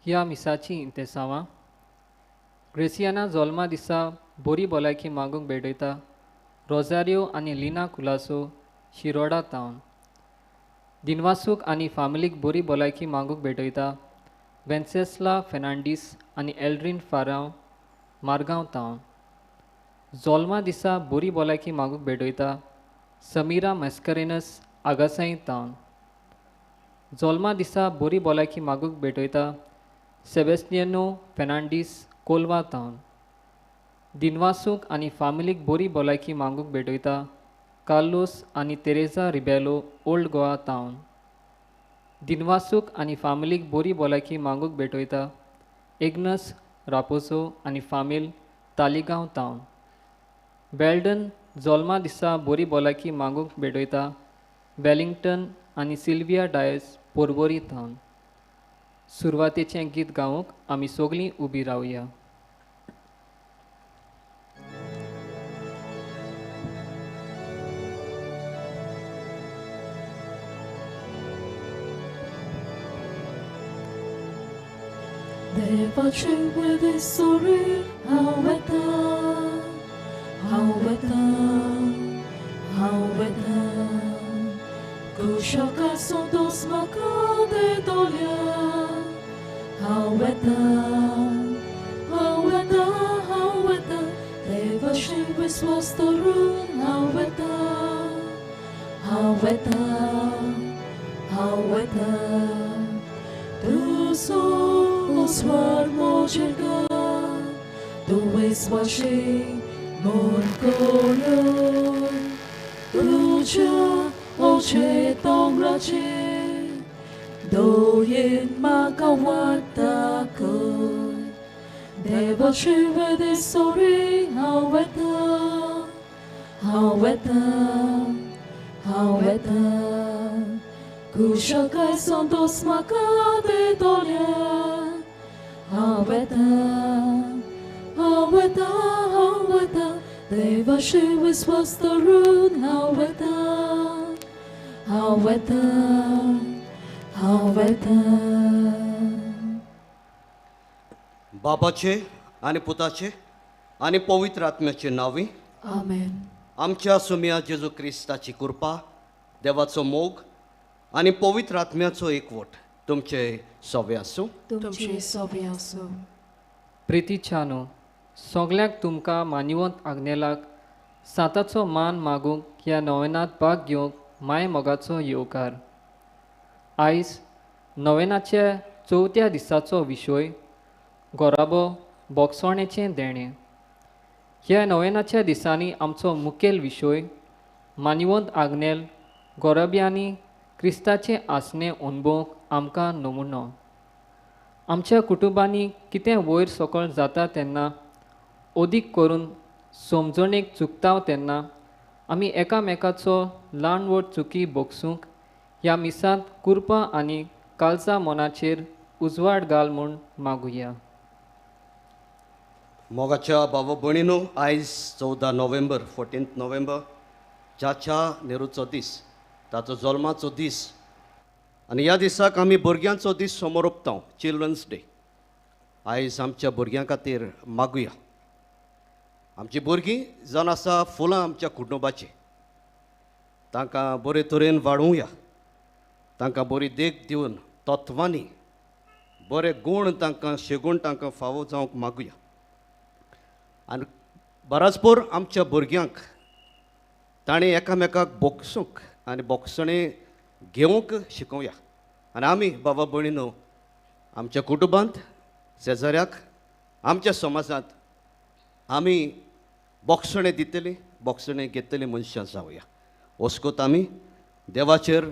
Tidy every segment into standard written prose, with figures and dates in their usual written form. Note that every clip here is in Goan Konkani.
ह्या मिसाची इंतेसांवां ग्रेसियाना जोल्मा दिसा बोरी भलायकी मागूंक भेटयता रोजारियो आनी लिना कुलासो शिरोडा तावन दिनवासूक आनी फामिलीक बोरी भलायकी मागूंक भेटयता वेन्सेस्ला फेर्नांडीस आनी एल्ड्रीन फाराव मारगांव तावन जोल्मा दिसा बोरी भलायकी मागूंक भेटयता समीरा मस्करेनस आगासाई तावन जोल्मा दिसा बोरी भलायकी मागूंक भेटयता सेबेस्टियनो फेर्नांडीस कोलवा तावन दिनवासूक आनी फामिलीक बोरी भलायकी मागूंक भेटयता कार्लोस आनी तेरेजा रिबेलो ओल्ड गोवा तावन दिनवासूक आनी फामिलीक बोरी भलायकी मागूंक भेटयता एग्नस रापोसो आनी फामील तालिगांव तावन वेल्डन जोल्मा दिसा बोरी भलायकी मागूंक भेटयता वेलिंगटन आनी सिल्विया डायस पोरवोरी तावन सुरवातेचें गीत गावंक आमी सगळीं उबी रावया. देवाचे वेदेसोरे हांव वेता, हांव वेता, हांव वेता. कुशाका संतोस म्हाका दितोल्या. हांव वेता, हांव वेता, हांव वेता. देवाचे विस्वास धरून हांव वेता, हांव वेता, हांव वेता. तुजो स्वर म्हजेर घाल, तूं विस्वाशी म्हूण कळून. तुज्या ओचे दोंगराचेर दोयेन म्हाका वाट दाखय. देवाचे वेदेसोरे हांव वेता, हांव वेता, हांव वेता. कुशाकाय संतोस म्हाका दितोल्या. हांव वेता, हांव वेता, हांव वेता. देवाचे विस्वास धरून हांव वेता, हांव वेता, हांव वेता. बाबाचे आनी पुताचे आनी पवित्र आत्म्याचे नांवी आमेन. आमच्या सुम्या जेजू क्रिस्ताची कृपा, देवाचो मोग आनी पवित्र आत्म्याचो एकवट तुमचे सवे आसूं. तुमचे सवे आसूं. प्रितीच्यानो सगळ्यांक तुमकां मानिवंत आग्नेलाक सांताचो मान मागूंक ह्या नोवेनांत भाग घेवंक माय मोगाचो येवकार. आयज नोवेनाच्या चवथ्या दिसाचो विशय गोराबो बोगसोणेचें देणें. ह्या नोवेनाच्या दिसांनी आमचो मुखेल विशय मानिवंत आग्नेल गोराब्यांनी क्रिस्ताचें आसणें अणभवंक आमकां नमुनो. आमच्या कुटुंबांनी कितें वयर सकयल जाता तेन्ना अदीक करून समजणेक चुकता तेन्ना आमी एकामेकाचो ल्हान व्हड चुकी भोगसूंक ह्या मिसांत कुरपा आनी कालचा मनाचेर उजवाड घाल म्हूण मागुया. मोगाच्या बाबा भयणीनो, आयज 14 नोव्हेंबर, 14 नोव्हेंबर, चाचा नेहरूचो दीस, ताचो जल्माचो दीस. आनी ह्या दिसाक आमी भुरग्यांचो दीस समोर ओपता, चिल्ड्रन्स डे. आयज आमच्या भुरग्यां खातीर मागुया. आमची भुरगीं जावन आसा फुलां आमच्या कुटुंबाचीं, तांकां बरे तरेन वाडोवया, तांकां बरी देख दिवन तत्वांनी बरे गूण तांकां शेगूण तांकां फावो जावंक मागुया. आनी बराचपोर आमच्या भुरग्यांक ताणें एकामेकाक बोगसूंक आनी बोगसणें घेवंक शिकोवया. आनी आमी बाबा भयणीनो आमच्या कुटुंबांत, शेजाऱ्याक, आमच्या समाजांत आमी बोगसणें दितली, बोगसणें घेतली मनशां जावया. वस्कोत आमी देवाचेर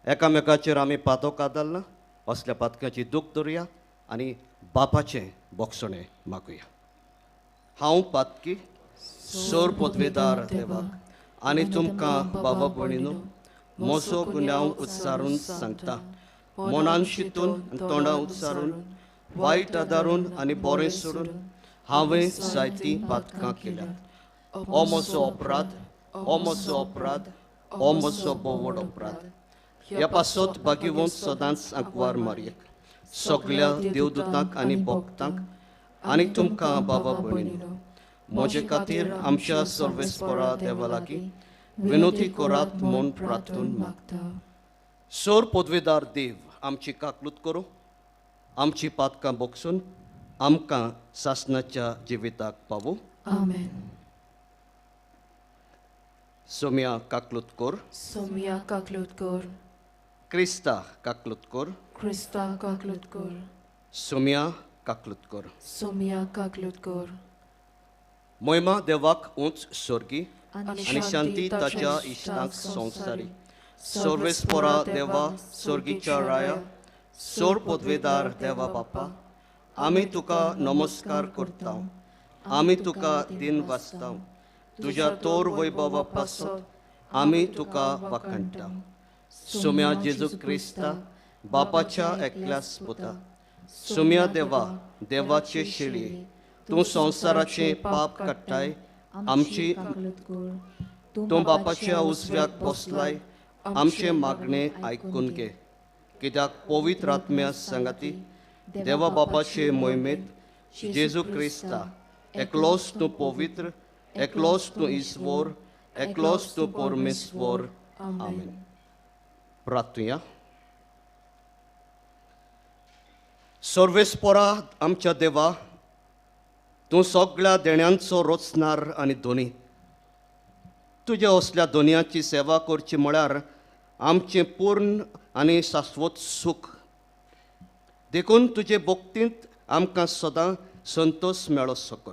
एकामेकाचेर आमी पातक आदारना, असल्या पातकाची दूख धरुया आनी बापाचें बोगसणें मागुया. हांव पातकी सोर पदवेदार देवाक आनी तुमकां बाबा भयणीनो म्हजो गुन्यांव उच्चारून सांगता. मनान शितून आनी तोंडां उच्चारून, वायट आदारून आनी बरें सोडून हांवें जायतीं पातकां केल्यात. हो म्हजो अपराध, हो म्हजो अपराध, हो म्हजो भोव व्हड अपराध. ह्या पासत भाग्यवंत सदांच आंकवार मारयेक, सगळ्या देवदूतांक आनी भक्तांक आनी तुमकां बाबा भयणीनो म्हजे खातीर आमच्या सर्वेस्परा देवा लागीं विनोती करात म्हूण प्रार्थून मागता. सोर पदवेदार देव आमची काकलूत करूं, आमची पातकां बोगसून आमकां सासणाच्या जिविताक पावूं. आमेन. सोम्या काकलूत कर, सोम्या काकलूत कर, क्रिस्ता काकलूत कर, क्रिस्ता काकलूत कर, सोम्या काकलूत कर, सोम्या काकलूत कर. मोयमा देवाक उंच सोर्गी आनी शांती ताच्या इश्टांक संवसारी. सर्वेस्परा देवा सोर्गीच्या राया, सोर पदवेदार देवा बापा, आमी तुका नमस्कार करता, आमी तुका दिन वाचता, तुज्या तोर वैभवा पासत आमी तुका वाखणटा. सोम्या जेजू क्रिस्ता बापाच्या एकल्यास पुता, सोम्या देवा देवाचे शेळये, तूं संवसाराचें पाप काडटाय, आमची तूं बापाच्या उजव्याक बसलाय, आमचें मागणें आयकून घे. कित्याक पवित्र आत्म्या सांगाती देवा बापाचे मोहिमेंत जेजू क्रिस्ता एकलोच तूं पवित्र, एकलोच तूं ईश्वर, एकलोच तूं परमेश्वर. आमेन. प्रार्थुया. सर्वेस्परा आमच्या देवा, तूं सगळ्या देण्यांचो रचणार आनी धनी. तुज्या असल्या दोनयाची सेवा करची म्हळ्यार आमचें पूर्ण आनी शाश्वत सूख. देखून तुजे भक्तींत आमकां सदां संतोश मेळो सकर.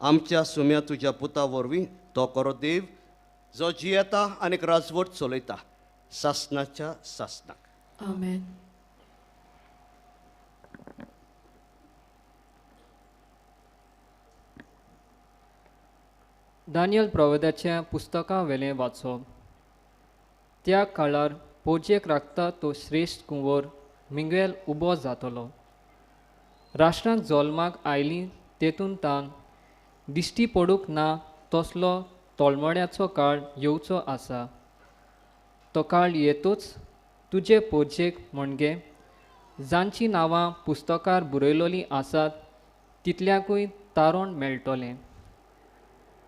आमच्या सुम्या तुज्या पुता वरवीं तो करो देव, जो जियेता आनी राजवट चलयता सासणाच्या सासणाक. आमेन. दानियल प्रवेदाच्या पुस्तका वेलें वाचप. त्या काळार पोजेक राखता तो श्रेश्ठ कुंवर मिंगेल उबो जातलो. राष्ट्रांक जल्माक आयली तेतून तान दिश्टी पडूंक ना तसलो तोलमड्याचो काळ येवचो आसा. तो काळ येतूच तुजे पोजेक म्हणजे जांचीं नांवां पुस्तकार बरयलोलीं आसात तितल्याकूय तारण मेळटलें.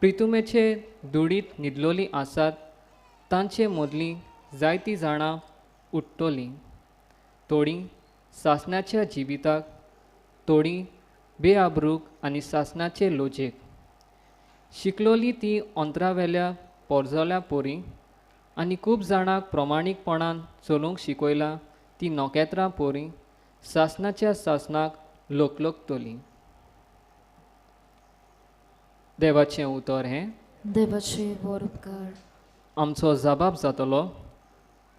प्रितुमेचे दुडीत न्हिदलोलीं आसात तांचे मदलीं जायतीं जाणां उठ्ठलीं, थोडीं सासणाच्या जिविताक, थोडीं बेआबरूक आनी सासणाचे लोजेक. शिकलोली ती अंतरावेल्या पोरजोल्या पोरी आनी खूब जाणांक प्रमाणीकपणान चलूंक शिकयलां ती नखेत्रां पोरी सासणाच्या सासणाक लोकलोकतलीं. देवाचें उतर हें देवाचे बरोबकार. आमचो जबाब जातलो,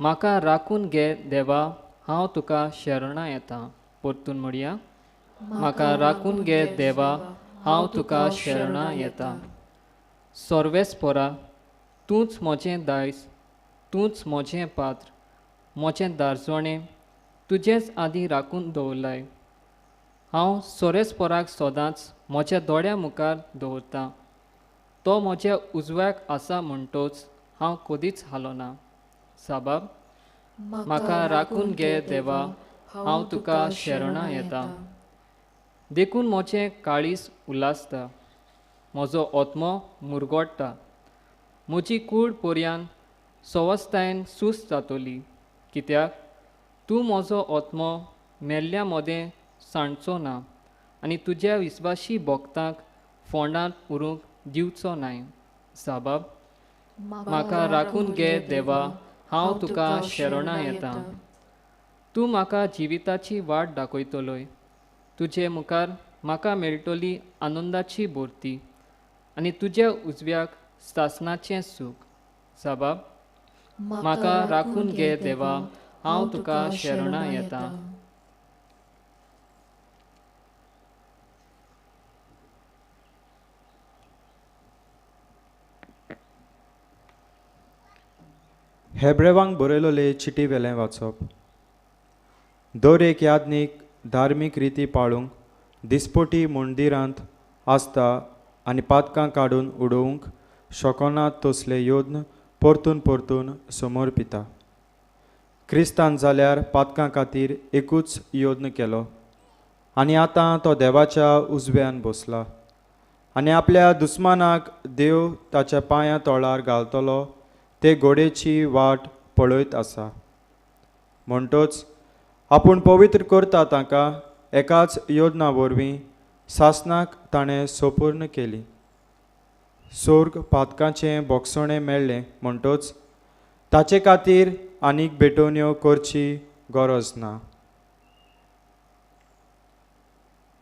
म्हाका राखून घे देवा, हांव तुका शरणां येता. परतून म्हणया, म्हाका राखून घे देवा, हांव तुका शरणां येता. सर्वेस्परा, तूंच म्हजें दायज, तूंच म्हजें पात्र, म्हजें दारजोणें तुजेंच आदी राखून दवरलाय. हांव सोरेस्पराक सदांच म्हज्या दोळ्या मुखार दवरतां. तो म्हज्या उजव्याक आसा म्हणटोच हांव कदीच हालोना. साबाब, म्हाका राखून घे देवा, हांव तुका शरणां येता. देखून म्हजें काळीज उल्हासता, म्हजो आत्मो मुरगोडटा, म्हजी कूड पर्यान सवस्तायेन सुस्त जातली. कित्याक तूं म्हजो आत्मो मेल्ल्या मदें सांडचो ना आनी तुज्या विस्वाशी भक्तांक फोंडांत उरूंक दिवचो नाय. साबाब, म्हाका राखून घे देवा, हांव तुका शरणां येता. तूं म्हाका जिविताची वाट दाखयतलोय. तुजे मुखार म्हाका मेळटली आनंदाची भरती आनी तुज्या उजव्याक सासणाचें सूख. साबाब, म्हाका राखून घे देवा, हांव तुका शरणां येता. हेब्रेवांक बरयलोले चिटी वेलें वाचप. दर एक याज्ञीक धार्मीक रिती पाळूंक दिसपटी मंदिरांत आसता आनी पातकां काडून उडोवंक शकना तसले यत्न परतून परतून समर्पिता. क्रिस्तान जाल्यार पातकां खातीर एकूच यत्न केलो आनी आतां तो देवाच्या उजव्यान बसला आनी आपल्या दुस्मानाक देव ताच्या पांयां तोळार घालतलो ते घोडेची वाट पळयत आसा. म्हणटोच आपूण पवित्र करता तांकां एकाच योजना वरवीं सासनाक ताणें सोपूर्ण केली. सोर्ग पातकाचें बोगसणें मेळ्ळें म्हणटोच ताचे खातीर आनीक भेटवण्यो करची गरज ना.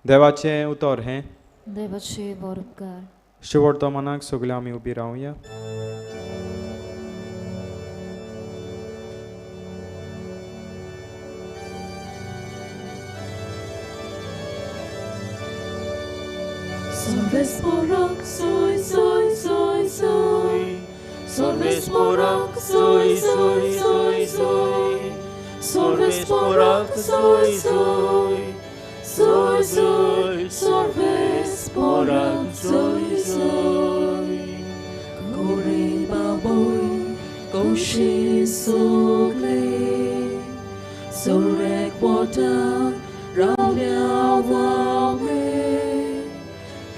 देवाचें उतर हें. देवाचे बरोबकार. शेवटतो मनाक सगळे आमी उबी रावया. Solves porak soy soy soy soy. Solves porak soy soy soy soy. Solves porak soy soy. Soy soy solves porak soy soy. Kore baboy koshi sogle. Sorek water ravya wame.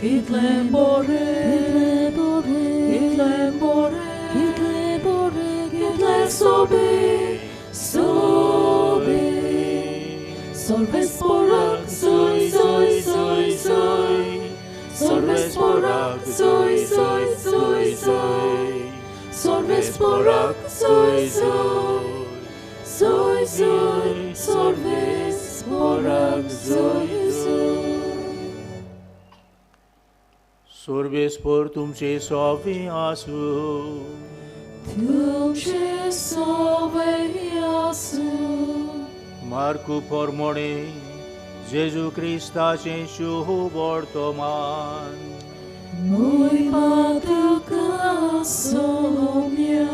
Kitlem bore, kitlem bore, kitlem bore, kitlem sobe, sobe. Solves porak, soy, soy, soy, soy. Solves porak, soy, soy, soy, soy. Solves porak, soy, soy, soy, soy. Solves porak, soy, soy. Sorbespor तुमचे सोवे आसू. तुमचे सोवे आसू. मार्कू पोरमोणे जेजू क्रिस्ताचें शुभ वर्तमान. मोहिमा तुका सोम्या.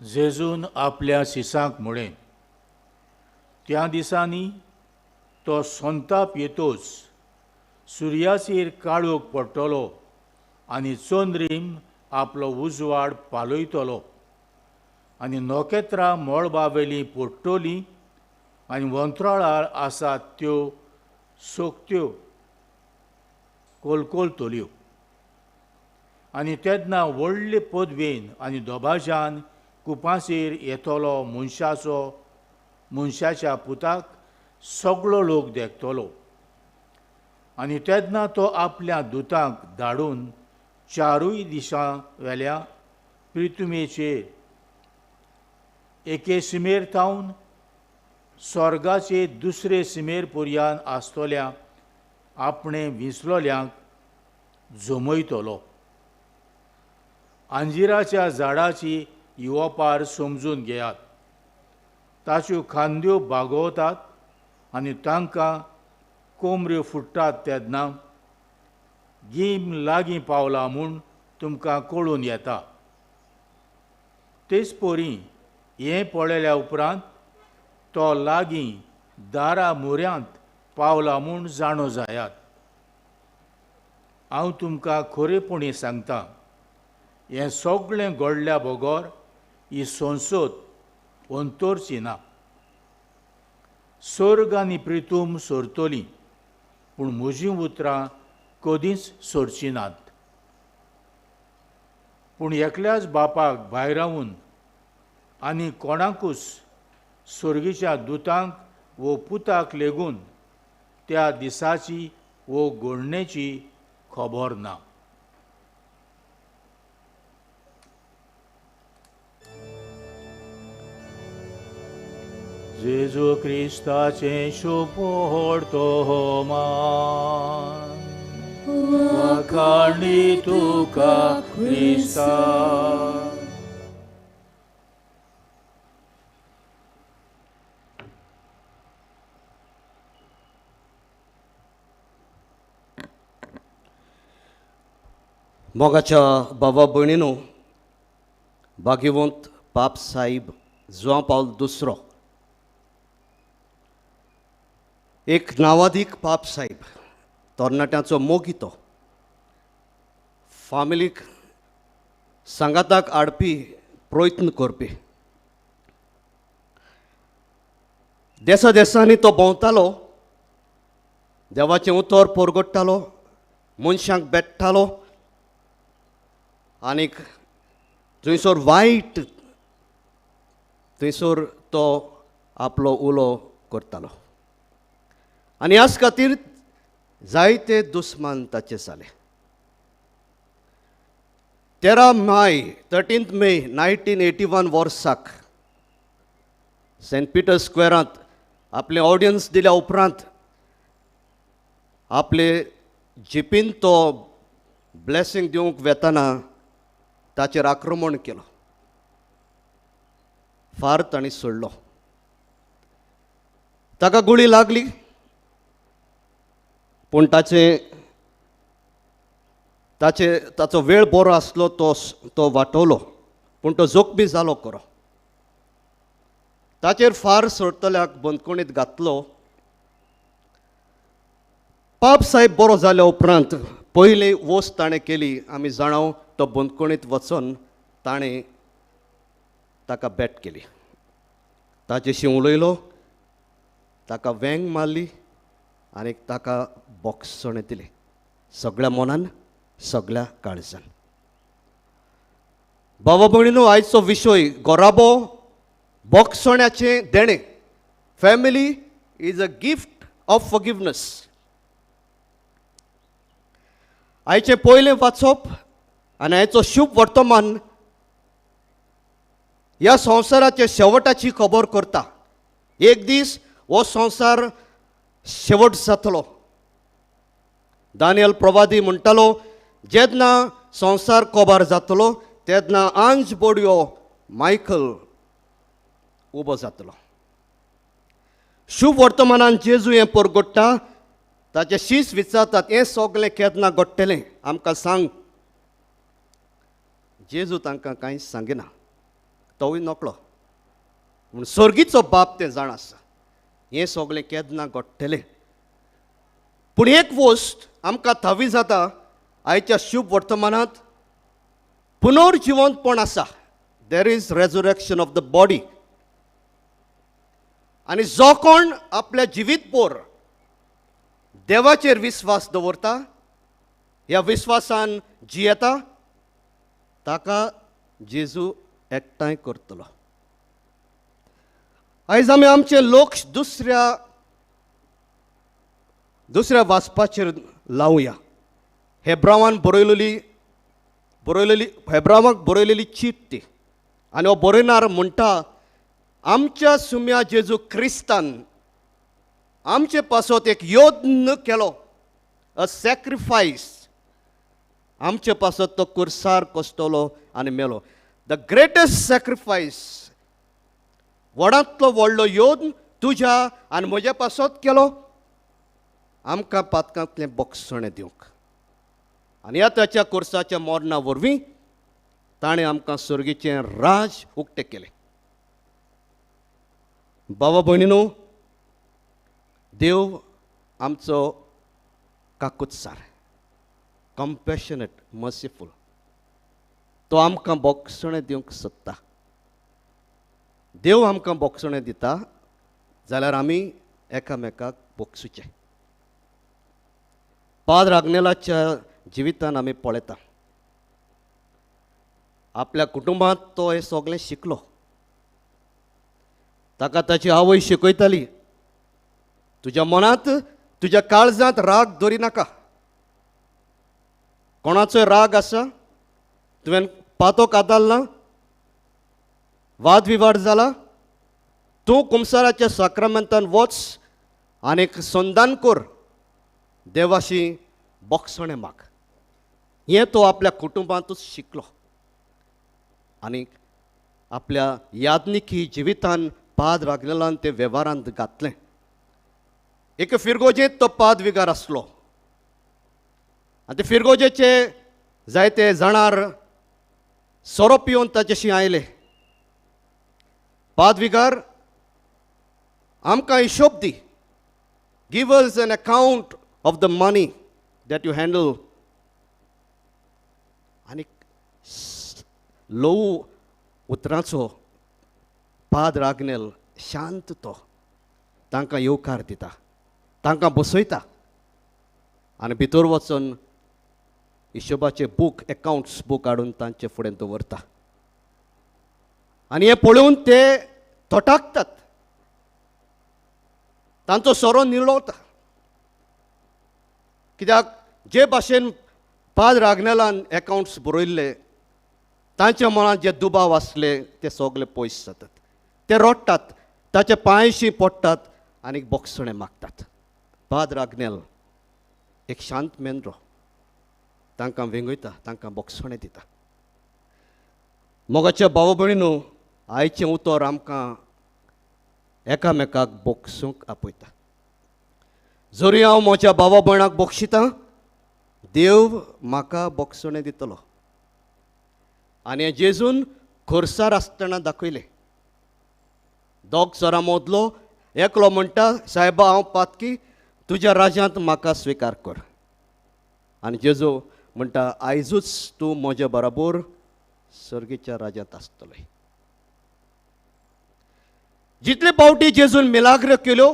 जेजून आपल्या शिसांक म्हळें, त्या दिसांनी तो संताप येतोच सुर्याचेर काळोख पडटलो आनी चंद्रीम आपलो उजवाड पालयतलो आनी नखेत्रां मळबावेलीं पडटलीं आनी वंत्राळार आसात त्यो सोकत्यो कोलकोलतल्यो. आनी तेन्ना व्हडले पदवेन आनी दबाज्यान कुपांचेर येतलो मनशाचो मनशाच्या पुताक सगळो लोक देखतलो. आनी तेन्ना तो आपल्या दुतांक धाडून चारूय दिशां वेल्या प्रितुमेचेर एके सिमेर थावन स्वर्गाचे दुसरे सिमेर पर्यान आसतल्या आपणें विसलोल्यांक जमयतलो. अंजिराच्या झाडाची युवपार समजून घेयात. ताच्यो खांद्यो बागवतात आनी तांकां कोमऱ्यो फुट्टात तेन्ना गीम लागीं पावला म्हूण तुमकां कळून येता. तेच परी हें पळयल्या उपरांत तो लागीं दारा म्हऱ्यांत पावला म्हूण जाणो जायात. हांव तुमकां खरेपणी सांगता, हें सगळें घडल्या बगर ही संसद अंतरची ना. सर्ग आनी प्रितूम सोरतली पूण म्हजीं उतरां कदींच सोरचीं नात. पूण एकल्याच बापाक भायरावन आनी कोणाकूच स्वर्गीच्या दुतांक वो पुताक लेगून त्या दिसाची वो घडणेची खबर ना. जेजू क्रिस्ताचें शुभ वर्तमान. वाखाणी तुका क्रिस्ता. मोगाच्या बाबा भयणीनो, भाग्यवंत पाप साहेब जुआं पावल दुसरो एक नावादीक पाप साहेब, तरणाट्यांचो मोगी, तो फामिलीक सांगाताक हाडपी प्रयत्न करपी. देसा देसांनी तो भोंवतालो, देवाचें उतर परगट्टालो, मनशांक भेट्टालो आनीक थंयसर वायट थंयसर तो आपलो उलो करतालो आनी ह्याच खातीर जायते दुस्मान ताचे जाले. 13 मे 13 मे 1981 वर्साक सेंट पिटर स्क्वेरांत आपले ऑडियन्स दिल्या उपरांत आपले जिपीन तो ब्लेसिंग दिवंक वेताना ताचेर आक्रमण केलो, फार तांणी सोडलो, ताका गुळी लागली, पूण ताचे ताचे ताचो वेळ बरो आसलो, तो तो वाटवलो, पूण तो जोखमी जालो खरो. ताचेर फार सोडटल्याक बंदखणीत घातलो. पाप साहेब बरो जाल्या उपरांत पयली वस्त ताणें केली आमी जाणाव, तो बंदखणीत वचून ताणें ताका भेट केली, ताचेशी उलयलो, ताका वेंग मारली आनी ताका बोगसणें दिलें सगळ्या मनान सगळ्या काळजान. बाबा भयणीनो, आयचो विशय गोराबो बोगसण्याचें देणें. Family is a gift of forgiveness. आयचें पयलें वाचप आनी आयचो शुभ वर्तमान ह्या संवसाराच्या शेवटाची खबर करता. एक दीस हो संवसार शेवट जातलो. दानियल प्रवादी म्हणटालो, जेन्ना संवसार कोबार जातलो तेन्ना आंज बोडयो मायकल उबो जातलो. शुभ वर्तमानान जेजू हें परगट्टा, ताचे शीस विचारतात, हें सगळें केन्ना घडटलें आमकां सांग. जेजू तांकां कांय सांगिना, तोवूय नकळो, पूण सर्गीचो बाप तें जाण आसा हें सगळें केन्ना घडटलें. पूण एक वस्त आमकां थावी जाता आयच्या शुभ वर्तमानांत, पुनर्जिवंतपण आसा. There is resurrection of the body. आनी जो कोण आपल्या जिवीतभर देवाचेर विस्वास दवरता, ह्या विस्वासान जियेता, ताका जेजू एकठांय करतलो. आयज आमी आमचें लक्ष दुसऱ्या दुसऱ्या वाचपाचेर लावया. हेब्रावान बरयलेली बरयलेली हेब्रावाक बरयलेली चीट ती, आनी हो बरयणार म्हणटा, आमच्या सुम्या जेजू क्रिस्तान आमचे पासत एक यत्न केलो, अ सॅक्रिफायस. आमचे पासत तो कुर्सार कोसतलो आनी मेलो. The greatest sacrifice, व्हडांतलो व्हडलो यत्न तुज्या आनी म्हज्या पासत केलो, आमकां पातकांतलें बोगसणें दिवंक. आनी ह्या ताच्या कुर्साच्या मरणा वरवीं ताणें आमकां सर्गीचें राज उक्तें केलें. बाबा भयणीनो, देव आमचो काकुत्सार, कम्पॅशनेट, मर्सीफूल, तो आमकां बोगसणें दिवंक सोदता. देव आमकां बोगसणें दिता जाल्यार आमी एकामेकाक बोगसुचें. पाद्र आग्नेलाच्या जिवितान आमी पळयता, आपल्या कुटुंबांत तो हें सगळें शिकलो. ताका ताची आवय शिकयताली, तुज्या मनांत तुज्या काळजांत राग दवरिनाका. कोणाचोय राग आसा, तुवें पातो कादाल ना, वादविवाद जाला, तूं कुमसाराच्या साक्रामेंतान वच आनी एक संदान कर, देवाशी बोगसणें माग. हें तो आपल्या कुटुंबांतूच शिकलो आनी आपल्या यादनिकी जिवितान पाद आग्नेलान ते वेव्हारांत घातलें. एके फिरगोजेंत तो पाद विगार आसलो आनी ते फिरगोजेचे जायते जाणार सोरो पिवन ताचेशी आयले. पाद विगार, आमकां हिशोब दी, give us an account of the money that you handle. आनी ल्हवू उतरांचो पाद्र आग्नेल शांत तो तांकां येवकार दिता, तांकां बसयता आनी भितर वचून हिशोबाचे बूक, एकावंट्स बूक हाडून तांचे फुडें दवरता. आनी हें पळोवन ते थटाकतात, तांचो सोरो निळवता. कित्याक जे भाशेन पाद्र आग्नेलान एकावंट्स बरयल्ले तांच्या मनांत जे दुबाव आसले ते सगळे पयस जातात. ते रडटात, ताचे पांयशी पडटात आनी बोगसणें मागतात. पाद्र आग्नेल एक शांत मेंद्रो तांकां वेंगयता, तांकां बोगसणें दिता. मोगाच्या भाव भयणीनो, आयचें उतर आमकां एकामेकाक बोगसूंक आपयता. जरी हांव म्हज्या भावा भयणाक बोगशितां, देव म्हाका बोगसणें दितलो. आनी हें जेजून खुर्सार आसतना दाखयलें. दोग चोरां मदलो एकलो म्हणटा, सायबा हांव पातकी, तुज्या राज्यांत म्हाका स्विकार कर. आनी जेजू म्हणटा, आयजूच तूं म्हज्या बराबर सर्गीच्या राज्यांत आसतलें. जितले पावटी जेजून मिलाग्र केल्यो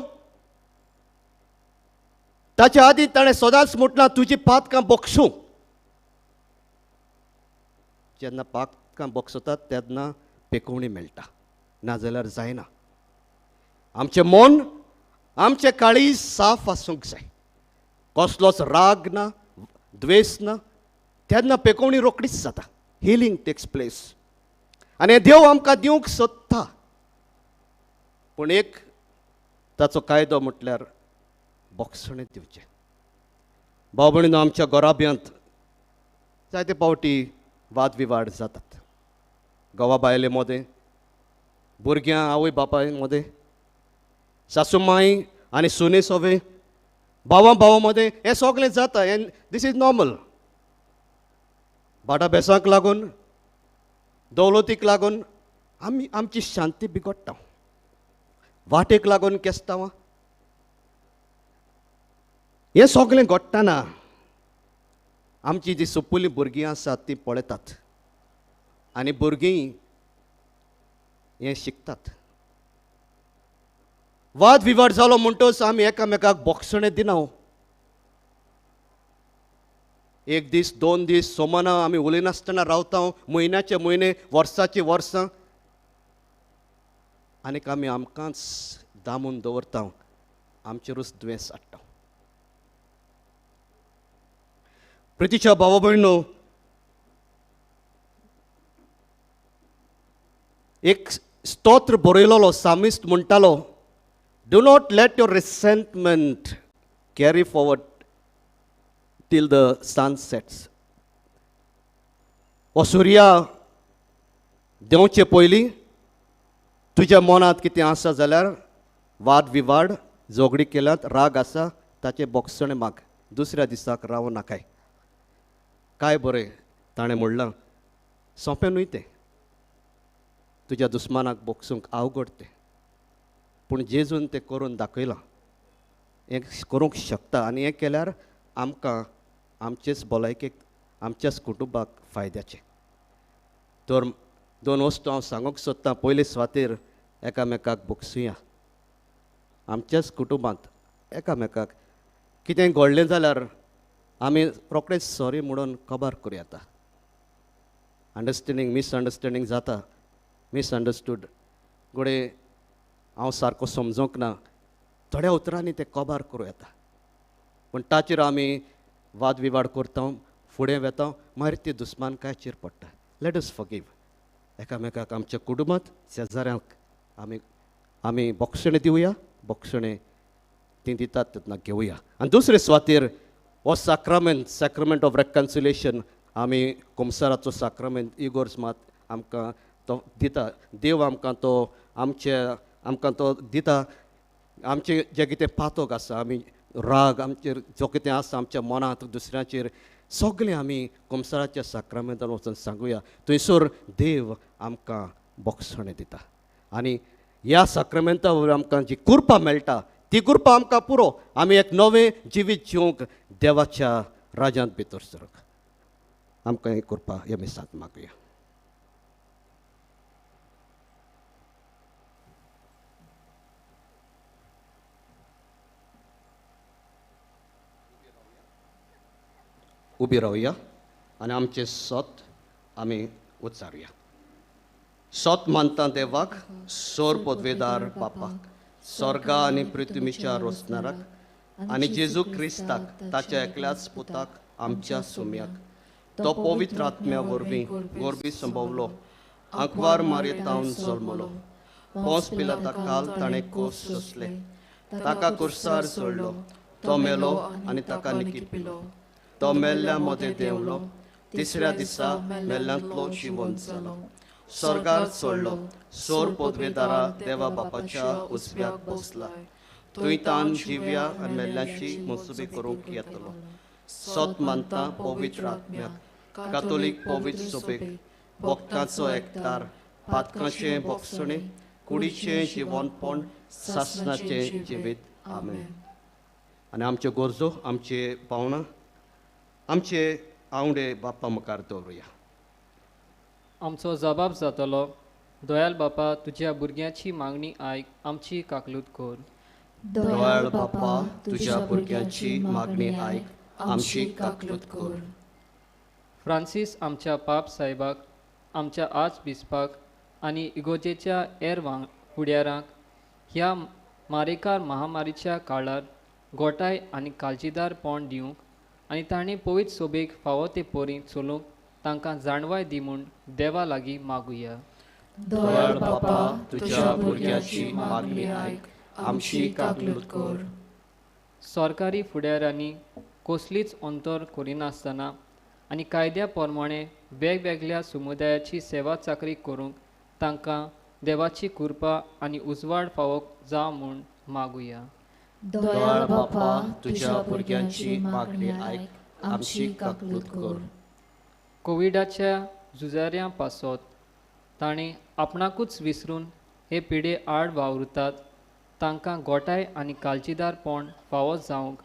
ताच्या आदीं ताणें सदांच म्हटलां, तुजी पातकां बक्षूं. जेन्ना पातकां बक्षतात तेन्ना पेकोवणी मेळटा, नाजाल्यार जायना. आमचें मन, आमचें काळीज साफ आसूंक जाय, कसलोच राग ना, द्वेस ना, तेन्ना पेकोवणी रोखडीच जाता. Healing takes place. आनी देव आमकां दिवंक सोदता, पूण एक ताचो कायदो म्हटल्यार बोगसणें दिवचें. भाव भयणीनो, आमच्या घराब्यांत जायते पावटी वादविवाद जातात. घोवा बायले मदें, भुरग्यां आवय बापाय मदें, सासू माय आनी सुने सोवे, भावां भावां मदें, हें सगळें जाता. And this is normal. भाटा बेसांक लागून, दौलतीक लागून आमी आमची शांती बिगडटा, वाटेक लागून केसता. हें सगळें घडटना आमची जी सुपुल्लीं भुरगीं आसात तीं पळयतात आनी भुरगीं हें शिकतात. वाद विवाद जालो म्हणटच आमी एकामेकाक बोगसणें दिना. एक दीस, दोन दीस, सोमाना आमी उलयनासतना रावता, म्हयन्याचे म्हयने, वर्साची वर्सां, आनीक आमी आमकांच दामून दवरता, आमचेरूच दुयेंस हाडटा. प्रितीच्या भावा भयणो, एक स्तोत्र बरयलोलो सामिस्त म्हणटालो, do not let your resentment carry forward till the sun sets. हो सुर्या देंवचे पयलीं तुज्या मनांत कितें आसा जाल्यार वाद विवाद, झगडी केल्यात, राग आसा, ताचें बोगसणें माग, दुसऱ्या दिसाक रावूं नाकाय. काय बरें ताणें म्हणलां, सोंपें न्हय तें, तुज्या दुस्मानाक बोगसूंक अवघड तें, पूण जेजून तें करून दाखयलां, हें करूंक शकता. आनी हें केल्यार आमकां आमचेच भलायकेक, आमच्याच कुटुंबाक फायद्याचें. तर दोन वस्तू हांव सांगूंक सोदतां. पयले सुवातेर एकामेकाक बोगसुया. आमच्याच कुटुंबांत एकामेकाक कितें घडलें जाल्यार आमी रोखडेच सॉरी म्हणून कबार करूं येता. अंडरस्टँडींग, मिसअंडरस्टँडींग जाता, मिसअंडरस्टूड, घडये हांव सारको समजूंक ना, थोड्या उतरांनी तें कबार करूं येता. पूण ताचेर आमी वादविवाद करता, फुडें वेता, मागीर ती दुस्मानकायचेर पडटा. Let us forgive. एकामेकाक, आमच्या कुटुंबांत, शेजाऱ्यांक आमी आमी बोगसणें दिवया, बोगसणें तीं दितात तेन्ना घेवया. आनी दुसरे सुवातेर हो साक्रामेंत, सॅक्रमेंट ऑफ रेकन्सिलेशन, आमी कुमसाराचो साक्रामेंत इगोर्ज मात आमकां तो दिता. देव आमकां तो आमचे आमकां तो दिता. आमचें जें कितें पातक आसा, आमी राग आमचेर जो कितें आसा आमच्या मनांत दुसऱ्याचेर, सगळें आमी कुमसाराच्या साक्रामेंतान वचून सांगुया. थंयसर देव आमकां बोगसणें दिता आनी ह्या साक्रामेंता वरवीं आमकां जी कृपा मेळटा ती कृपा आमकां पुरो, आमी एक नवें जिवीत जिवंक देवाच्या राज्यांत भितर सरूंक आमकां ही कृपा ह्या मिसांत मागुया. उबी रावया आनी आमचें सत आमी उच्चारुया. सत मानता देवाक, सोर पदवेदार बापाक, स्वर्गा आनी पृथ्वीच्या रोसणाराक आनी जेजू क्रिस्ताक ताच्या एकल्याच पुताक आमच्या सुम्याक, तो पवित्र आत्म्या वरवीं गोरबी संभवलो, आंकवार मारयेतावन जल्मलो, पोंस पिलाता काल ताणें कोस सोंसले, ताका कुर्सार सोडलो, तो मेलो आनी ताका निकिपिलो, तो मेल्ल्या मदें देंवलो, तिसऱ्या दिसा मेल्ल्यांतलो जिवंत जालो, स्वर्गार चडलो, सोर पदवेदारा देवा बापाच्या उजव्याक बसला, थंय तान जिव्या आनी मेल्ल्यांची मनसुबी करूंक येतलो. सत मानता पवित्र आत्म्याक, कातोलीक पवित्र सोबेक, भक्तांचो एकतार, पातकांचें भोगसणें, कुडीचें जिवनपण, सासणाचें जिवीत. आमेन. आनी आमच्यो गरजो, आमचे पावणां, आमचे आवडे बाप्पा मुखार दवरुया. आमचो जबाब जातलो, दयाल बापा तुज्या भुरग्याची मागणी आयक, आमची काकलूत कर. दयाळ बापा तुज्या भुरग्यांची मागणी आयक, आमची काकलूत कर. फ्रांसीस आमच्या पाप साहेबाक, आमच्या आज बिस्पाक आनी इगोजेच्या हेर फुड्यारांक ह्या मारेकार महामारीच्या काळार गोटाय आनी काळजीदारपण दिवंक आनी तांणी पवित्र सोबेक फावो ते परी चलूंक तांकां जाणवाय दी म्हूण देवा लागीं मागुया. दयाळ बापा तुज्या भुरग्याची मागणी आयक, आमची काकलूत कर. सरकारी फुडाऱ्यांनी कसलीच अंतर करिनासतना आनी कायद्या प्रमाणे वेगवेगळ्या समुदायाची सेवा चाकरी करूंक तांकां देवाची कृपा आनी उजवाड फावो जावं म्हूण मागुया. दयाळ बापा तुज्या भुरग्यांची मागणी आयक, आमची काकलूत कर. कोविडाच्या झुजाऱ्यां पासत तांणी आपणाकूच विसरून हे पिडे आड वावुरतात तांकां गोटाय आनी काळजीदारपण फावो जावंक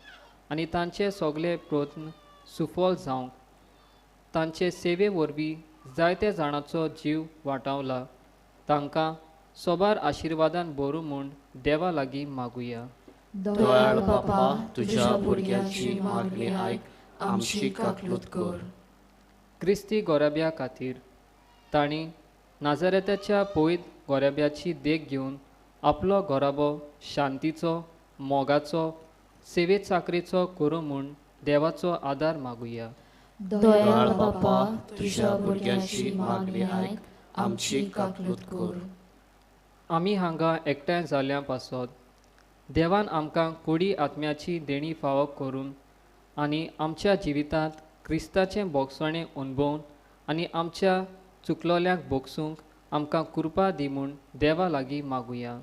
आनी तांचे सगळे प्रयत्न सुफल जावंक, तांचे सेवे वरवीं जायते जाणांचो जीव वाटावला, तांकां सोबार आशिर्वादान भरूं म्हूण देवा लागीं मागुया. दयाळ बापा तुज्या भुरग्यांची मागणी आयक, आमची काकलूत कर. क्रिस्ती गोराब्या खातीर तांणी नाझारेताच्या पवित्र गोराब्याची देख घेवन आपलो गोराबो शांतीचो, मोगाचो, सेवे चाकरीचो करूं म्हूण देवाचो आदार मागुया. दयाळ बापा तुज्या भुरग्यांची मागणी आयक, आमची काकलूत कर. आमी हांगा एकठांय जाल्या पासत देवान आमकां कुडी आत्म्याची देणी फावो करून आनी आमच्या जिवितांत क्रिस्ताचें भोगसणें अणभवून आनी आमच्या चुकलोल्यांक भोगसूंक आमकां कृपा दी म्हूण देवा लागीं मागुया.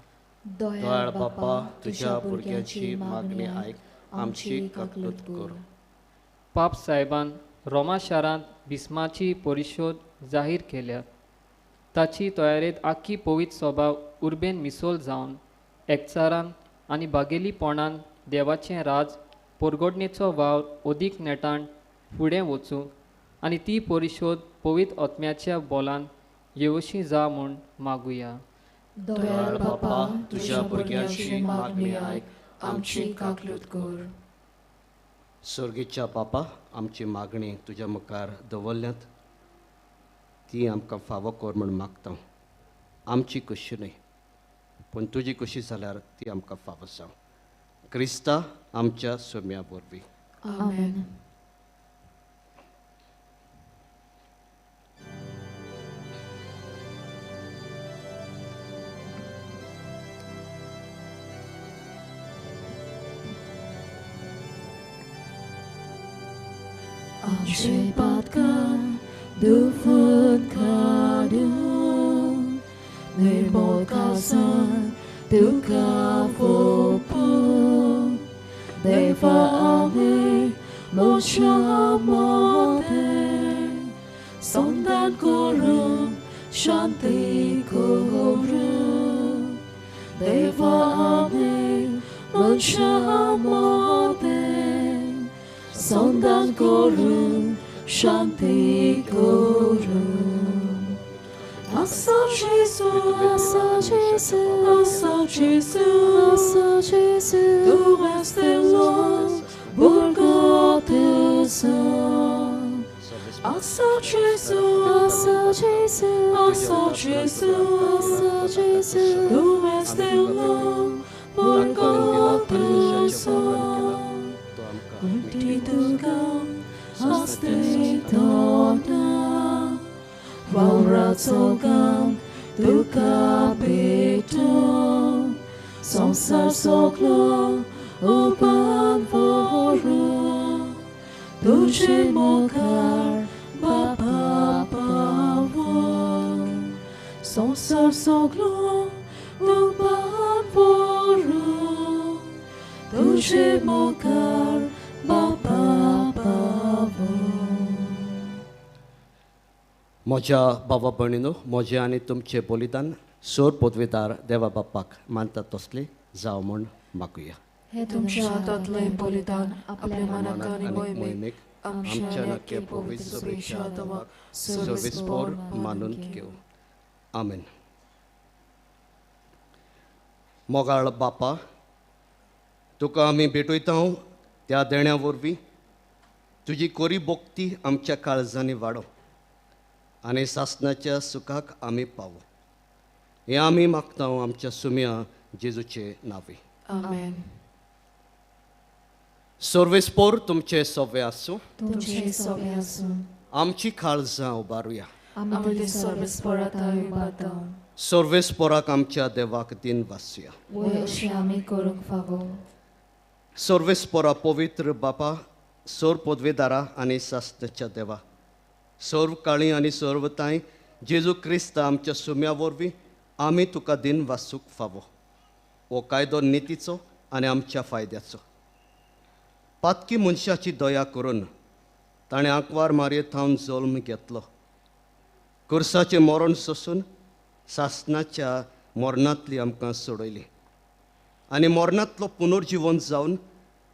दयाळ बापा तुज्या भुरग्यांची मागणी आयक, आमची काकलूत कर. पाप साहेबान रोमा शारांत बिस्माची परिशोध जाहीर केल्या, ताची तयारेंत आख्खी पवित्र सभा उर्बेन मिसोल जावन एकचारान आनी बागेलीपणान देवाचें राज परगटणेचो वावर अदीक नेटान फुडें वचूंक आनी ती परिशोध पवित्र आत्म्याच्या बोलान येवशी जा म्हूण मागुया. दयाळ बापा तुज्या भुरग्यांची मागणी आयक, आमची काकलूत कर. स्वर्गीच्या बापा, आमची मागणी तुज्या मुखार दवरल्यात, ती आमकां फावो कर म्हूण मागता. आमची कशी न्हय पूण तुजी कशी जाल्यार ती आमकां फावो जावं. क्रिस्ता आमच्या सोम्या वरवीं. आमेन. आमचे पातकां दुफून काडून निर्मळ कासान तुका फोपून देवा आमी मोशा मोदें संदान करून शांती करून देवा आमी मोशा मोदें संदान करून शांती करून. Asa Jesu, Asa Jesu, Asa Jesu, Asa Jesu, tu restes là, Bulgate. Asa Gesù, Asa Gesù, Asa Gesù, Asa Gesù, Dumestelo, Borgotuso, Untituga, Astetona, Vauratsogam, Tuka Peto, Sansar Soklo, Upan Voro, Tuche Mokar, Bapa Pavo, Sansar Soklo, Upan Voro, Tuche Mokar, Bapa Pavo. म्हज्या बाबा भयणीनो, म्हजें आनी तुमचें बलिदान सोर पदवेदार देवा बाप्पाक मानता तसलें जावं म्हूण मागुया. हे तुमच्या हातांतलें बलिदान आपल्या मनाक आनी मोहिमेक आमच्या नक्की पवित्र सभेच्या देवाक सर्वेस्पोर मानून घेवं. आमेन. मोगाळ बापा, तुका आमी भेटयता त्या देण्या वरवीं तुजी कोरी भक्ती आमच्या काळजांनी वाडो आनी सासणाच्या सुखाक आमी पावो. हें आमी मागता आमच्या सुम्या जेजूचे नांवे. आमेन. सर्वेस्पोर तुमचे सवे आसूं. तुमचे सवे आसूं. आमची काळजां उबारुया. आमी सर्वेस्पोराक उबारता. सर्वेस्पोराक आमच्या देवाक दिन वासुया. वय अशें आमी करूंक फावो. सर्वेस्पोरा पवित्र बापा, सोर पदवेदारा आनी सासणाच्या देवा, सर्व काळी आनी सर्वताय जेजू क्रिस्त आमच्या सुम्या वरवीं आमी तुका दिन वासूंक फावो. हो कायदो नितीचो आनी आमच्या फायद्याचो. पातकी मनशाची दया करून ताणें आंकवार मारये थावन जल्म घेतलो. कुर्साचें मरण सोसून सासणाच्या मरणांतली आमकां सोडयली आनी मरणांतलो पुनर्जिवन जावन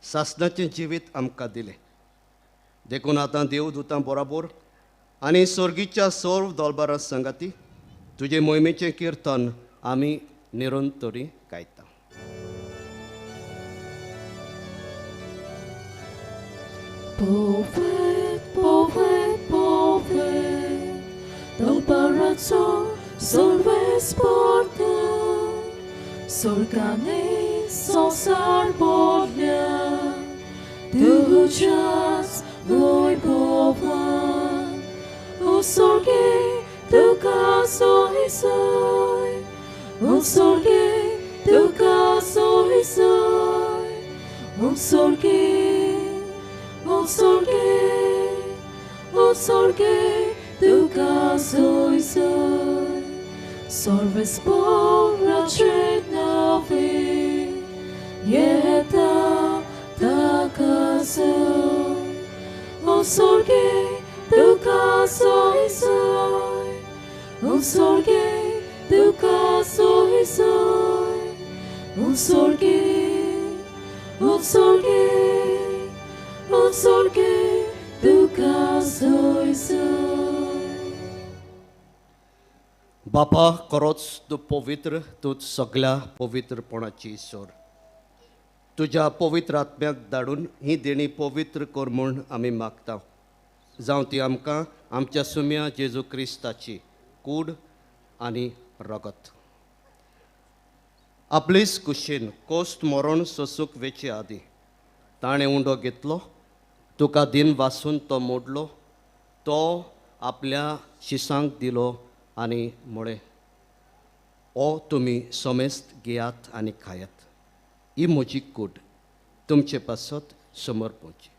सासणाचें जिवीत आमकां दिलें. देखून आतां देवदूतां बराबर आनी स्वर्गीच्या सर्व दलबारा संगाती तुजे मोहिमेचें किर्तन आमी निरंतरी गायता. Povet, povet, povet, dal barazzo sorvesporto, sorgane sonsar bodlia, tuchas voi povlan, o sorge tu caso isai, o sorge tu caso isai, o sorge, o sorge, o sorge tu caso isai, sorves pora cenavi, yeta ta caso, o sorge tu caso isai, o sorge tu caso isai, o sorge, o sorge, o sorge tu caso isai. बापा, खरोच तूं पवित्र, तूं सगळ्या पवित्रपणाची सोर. तुज्या पवित्र आत्म्याक धाडून ही देणी पवित्र कर म्हूण आमी मागता. जावं ती आमकां आमच्या सुम्या जेजू क्रिस्ताची कूड आनी रगत. आपलेच कुशीन कोस्ट मरण सोसूंक वेचे आदीं ताणें उंडो घेतलो, तुका दिन वासून तो मोडलो, तो आपल्या शिसांक दिलो आनी म्हळें, ओ तुमी समेस्त घेयात आनी खायात, ही म्हजी कूड तुमचे पासत समर्पणची.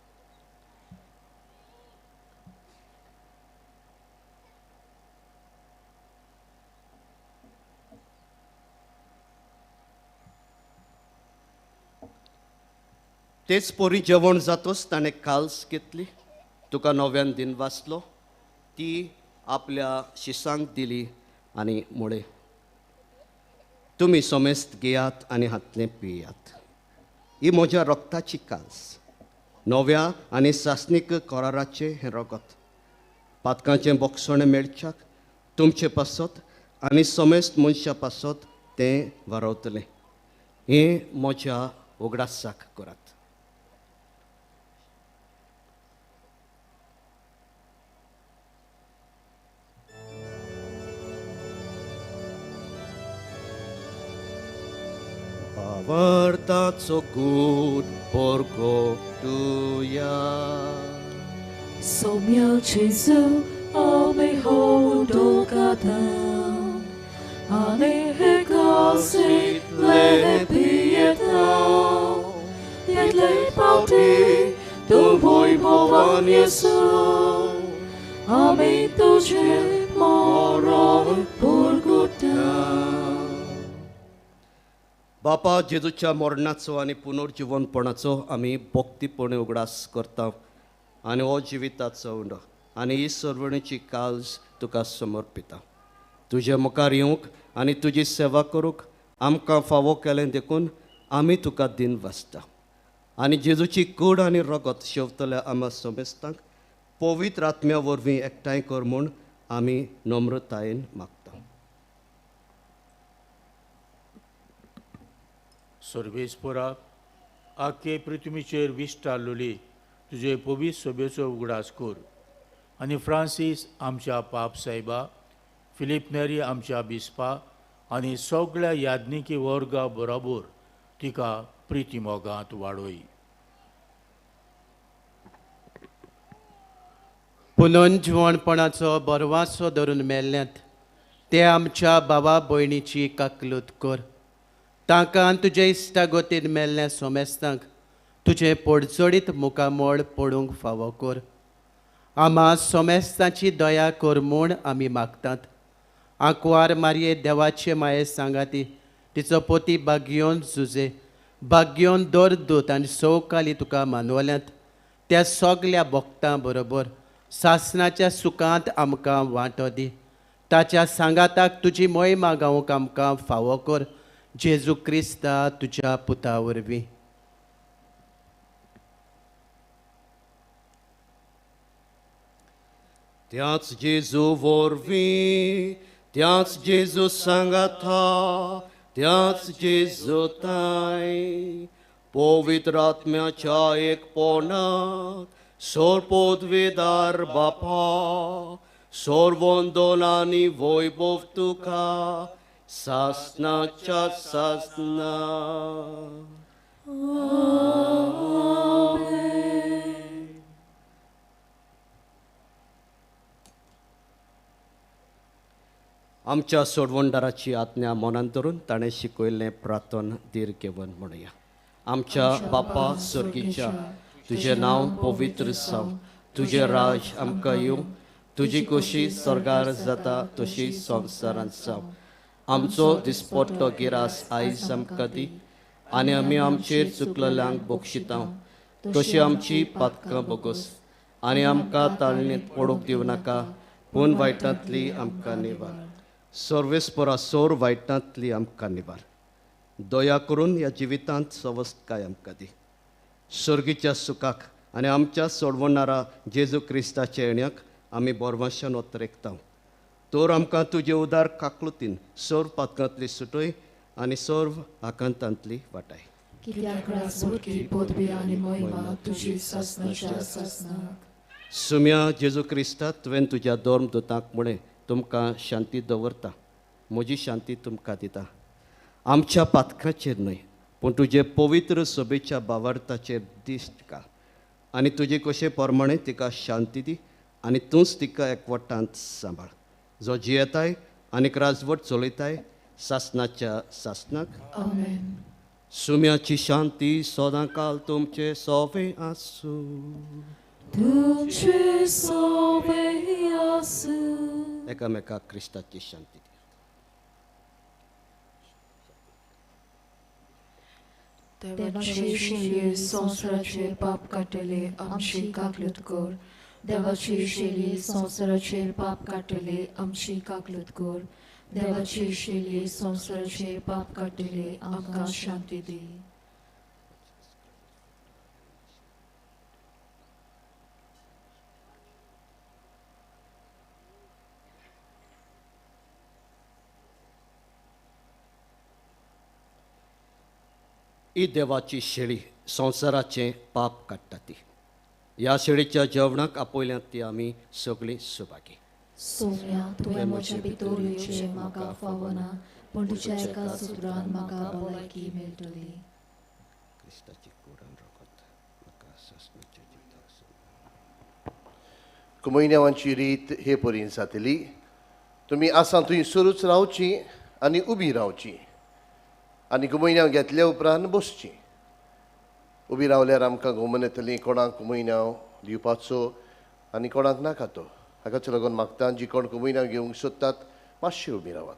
तेच परी जेवण जातच ताणें काल्स घेतली, तुका नव्यान दिन वाचलो, ती आपल्या शिसांक दिली आनी म्हळें, तुमी समेस्त घेयात आनी हातलें पियात, ही म्हज्या रक्ताची काल्स, नव्या आनी सासणीक कराराचें हें रगत, पातकांचें बोगसणें मेळच्याक तुमचे पासत आनी समेस्त मनशां पासत तें वारवतलें. हें म्हज्या उगडासाक करात. भावार्थाचो गूण परगटुया. सोम्या जेजू आमी हो उदोगाता आनी हे कासींतलें पियेता तितले पावटी तूं वैभवान येसू आमी तुजें मरण परगटा. बापा, जेजूच्या मरणाचो आनी पुनर्जिवनपणाचो आमी भक्तीपणे उगडास करता आनी हो जिविताचो उंडो आनी ही सर्वणीची काळज तुका समर्पिता. तुज्या मुखार येवंक आनी तुजी सेवा करूंक आमकां फावो केलें देखून आमी तुका दिन वाचता. आनी जेजूची कूड आनी रगत शेवतल्या आमा समेस्तांक पवित्र आत्म्या वरवीं एकठांय कर म्हूण आमी नम्रतायेन मागता. सर्वेस्परा, आखे पृथ्वीचेर विस्तारलेली तुजे पवित्र सभेचो उगडास कर आनी फ्रांसीस आमच्या पाप सायबा, फिलीप नेरी आमच्या बिस्पा आनी सगळ्या याज्ञिकी वर्गा बरोबर तिका प्रिती मोगांत वाडय. पुनर्जिवणपणाचो बरवासो धरून मेल्ल्यात ते आमच्या बाबा भयणीची काकलूत कर. तांकां तुजे इश्टागतीन मेल्ल्या सोमेस्तांक तुजें पोडजोडीत मुखामळ पडूंक फावो कर. आमा सोमेस्तांची दया कर म्हूण आमी मागतात. आंकवार मारये देवाचे माये सांगाती तिचो पोती बागयोन जुजे बागयोन दर दूत आनी सवकाली तुका मानवल्यांत त्या सगल्या भक्तां बरोबर सासणाच्या सुखांत आमकां वांटो दी. ताच्या सांगाताक तुजी मोहिमा गावंक आमकां फावो कर. जेजू क्रिस्ता तुज्या पुता वरवीं. त्याच जेजू वरवीं, त्याच जेजू सांगाता, त्याच जेजू ताय पवित्र आत्म्याच्या एकपणात सोरपोदवेदार बापा, सोरवंदनानी वैभव तुका सासनाच्या सासना. आमच्या सोडवणदाराची आज्ञा मनांत धरून ताणें शिकयल्लें प्रार्थन धीर घेवन म्हणुया. आमच्या बापा स्वर्गीच्या, तुजें नांव पवित्र जावं, तुजें राज आमकां येवं, तुजी खोशी स्वर्गार जाता तशी संवसारांत जावं. आमचो दिसपट्टो गिरास आयज आमकां दी आनी आमी आमचेर चुकलेल्यांक बक्षिता तशी आमची पातकां बोगस आनी आमकां ताळणींत पडूंक दिवं नाका, पूण वायटांतली आमकां निवार. सर्वेस्परा सोर वायटांतली आमकां निवार. दया करून ह्या जिवितांत सवस्तकाय आमकां दी. सर्गीच्या सुखाक आनी आमच्या सोडवणारा जेजू क्रिस्ताच्या येण्याक आमी बोरवाशान ओतरेकता. तर आमकां तुजे उदार काकलुतीन सर्व पातकांतली सुटय आनी सर्व आकांतांतली वाटाय. कित्याक राजवटकी पदवी आनी महिमा तुजी सासणाच्या सासणाक. सुम्या जेजू क्रिस्ता, तुवें तुज्या धर्म दुतांक म्हळें, तुमकां शांती दवरता, म्हजी शांती तुमकां दिता. आमच्या पातकाचेर न्हय पूण तुजे पवित्र सभेच्या भावार्थाचेर दिश्ट घाल आनी तुजे कशे प्रमाणे तिका शांती दी आनी तूंच तिका एकवटांत सांबाळ, जो जियेताय आनी राजवट चलयताय सासणाच्या सासणाक. आमेन. सुम्याची शांती सदां काल तुमचे सोवे आसूं. तुमचे सोवे आसूं. एकामेकाक क्रिस्ताची शांती. देवाचे शेलये संवसाराचेर पाप काडटले आमची काकलूत कर. देवाची शेलये संवसाराचेर पाप काडटले आमची काकलूत कर. देवाची शेलये संवसाराचेर पाप काडटले आमकां शांती दी. ही देवाची शेळी संवसाराचें पाप काडटा ती. ह्या शेळीच्या जेवणाक आपयल्यात ती आमी सगळीं सुभागी. सोम्या, तुवें म्हज्या भितर येवचें म्हाका फावना, पूण तुज्या एका सुत्रान म्हाका भलायकी मेळटली. कुमयन्यांवाची रीत हे परीन जातली. तुमी आसा थंय सुरूच रावची आनी उबी रावची आनी कुमयन्यांव घेतल्या उपरांत बसची. उबी रावल्यार आमकां घुमून येतली कोणाक कुमयन्यांव दिवपाचो आनी कोणाक नाका तो. हाकाच लागून मागता जी कोण कुमयन्यांव घेवंक सोदतात मातशी उबी रावात.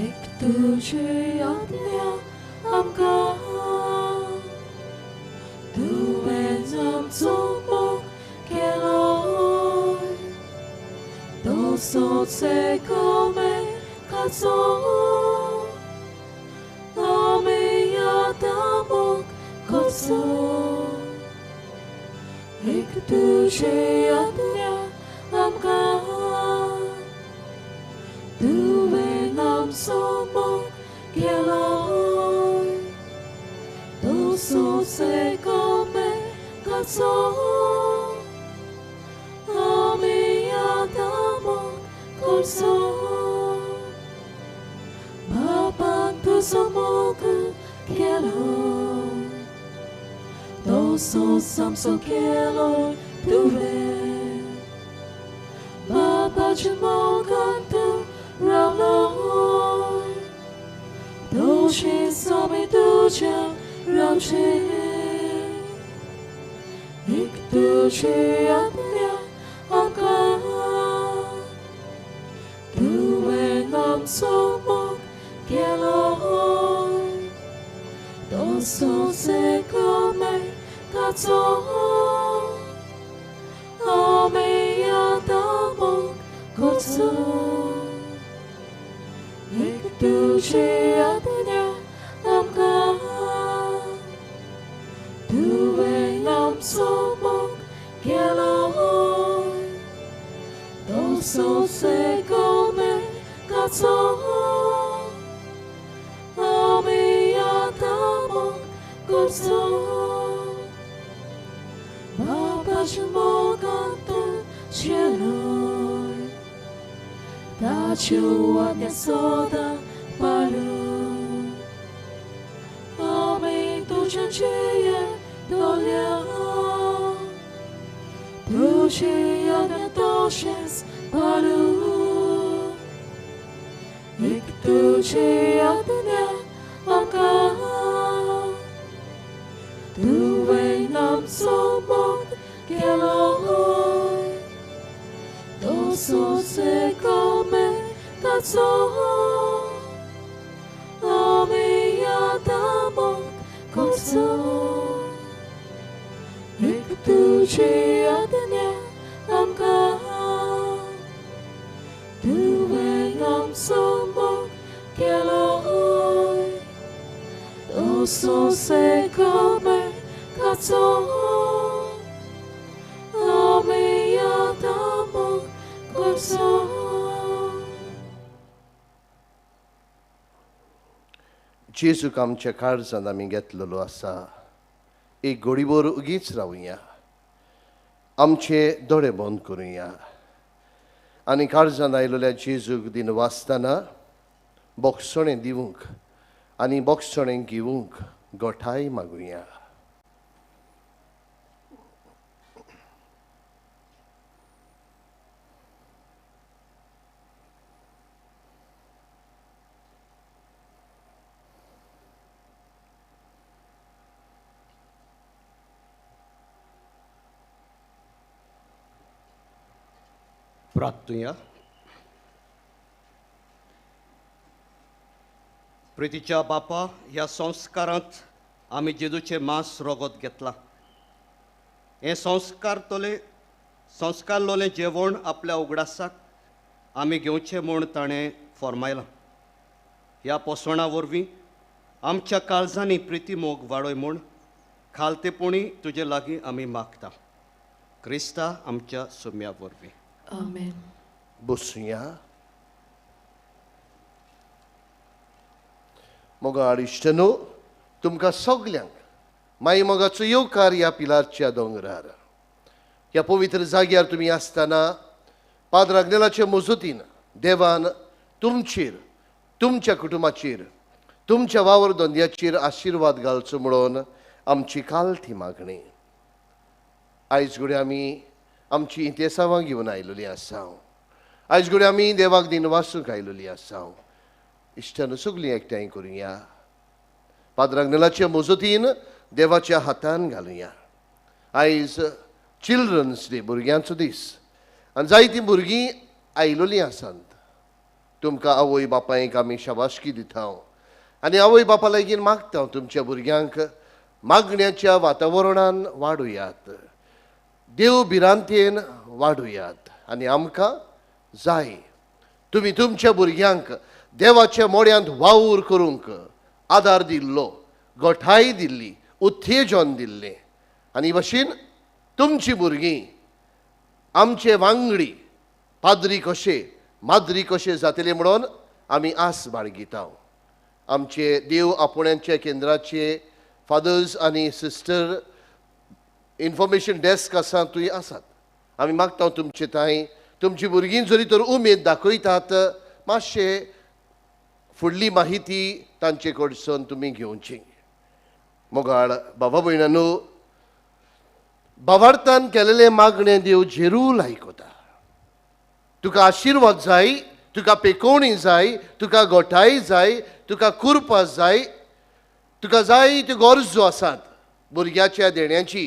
एक तुझे आज्ञा आमकां तुवें आमचो मोग केलो तसोच एकामेकाचो आमी आतां मोग करचो. एक तुझे आज्ञा आमकां तुवें आमचो मोग केलो तसोच एकामेकाचो आमी आतां मोग करचो. बापान तुजो मोग केलो तसोच आमचो केलो तुवें. बापाच्या मोगान तूं रावलो तशेंच आमी तुज्या रावचें. एक तुजी आज्ञा आमकां तुवें आमचो मोग केलो तसोच एकामेकाचो आमी आतां मोग करचो. एक तुजी आज्ञा आमकां तुवें आमचो मोग केलो तसोच एकामेकाचो आमी आतां मोग करचो. बापाच्या मोगान तूं जियेलोय ताच्यो आज्ञा सदां पाळून आमी तुज्या जियेतल्या तुजी आज्ञा तशेंच पाळून. एक तुजी आज्ञा आमकां तुवें आमचो मोग केलो तसोच एकामेकाचो आमी आतां मोग करचो. एक तुजी आज्ञा आमकां तुवें आमचो मोग केलो तसोच एकामेकाचो आमी आतां मोग करचो. जेजूक आमच्या काळजान आमी घेतलेलो आसा. एक घडीभर उगीच रावया, आमचे दोळे बंद करुया आनी काळजान आयिल्ल्या जेजूक दिन वाचतना बोगसणें दिवंक आनी बोगसणें घेवंक गोठाय मागुया. प्रार्थुया. प्रितीच्या बापा, ह्या संस्कारांत आमी जेजूचें मांस रगत घेतलां. हें संस्कारलोलें जेवण आपल्या उगडासाक आमी घेवचें म्हूण ताणें फर्मायलां. ह्या पोसवणा वरवीं आमच्या काळजांनी प्रिती मोग वाडय म्हूण खालतेपणी तुजे लागीं आमी मागता. क्रिस्ता आमच्या सुम्या वरवीं. आमेन. बसुया. मोगाळ इश्टनो, तुमकां सगल्यांक माई मोगाचो येवकार ह्या पिलारच्या दोंगरार. ह्या पवित्र जाग्यार तुमी आसतना पाद्र आग्नेलाचे मजतीन देवान तुमचेर, तुमच्या कुटुंबाचेर, तुमच्या वावर धंद्याचेर आशिर्वाद घालचो म्हणून आमची कालथी मागणी. आयज घडये आमी आमची इतिहासां घेवन आयलेली आसा. आयज घडये आमी देवाक दिनवासूंक आयलेली आसा. इश्टान सगळीं एकठांय करुया, पाद्र आग्नेलाचे मजतीन देवाच्या हातान घालुया. आयज चिल्ड्रन्स डे, भुरग्यांचो दीस, आनी जायतीं भुरगीं आयलेलीं आसात. तुमकां आवय बापायक आमी शाबासकी दिता आनी आवय बापा लागीं मागता तुमच्या भुरग्यांक मागण्याच्या वातावरणान वाडुयात, देव भिरांतेन वाडुयात. आनी आमकां जाय तुमी तुमच्या भुरग्यांक देवाच्या मोड्यांत वावर करूंक आदार दिल्लो, गोठाय दिल्ली, उत्तेजन दिल्लें. आनी भशेन तुमची भुरगीं आमचे वांगडी पाद्री कशे माद्री कशे जातले म्हणून आमी आस बाळगिता. आमचे देव आपोवण्यांच्या केंद्राचे फादर्स आनी सिस्टर इन्फॉर्मेशन डेस्क आसा थंय आसात. आमी मागता तुमचे थंय तुमची भुरगीं जरी तर उमेद दाखयतात, मातशें फुडली माहिती तांचे कडसून तुमी घेवची. मोगाळ बाबा भयणांनो, बाबार्थान केलेलें मागणें देव जेरूल आयकता. तुका आशिर्वाद जाय, तुका पेकोवणी जाय, तुका गोठाय जाय, तुका कुरपा जाय, तुका जाय त्यो गरजो आसात भुरग्याच्या देण्याची,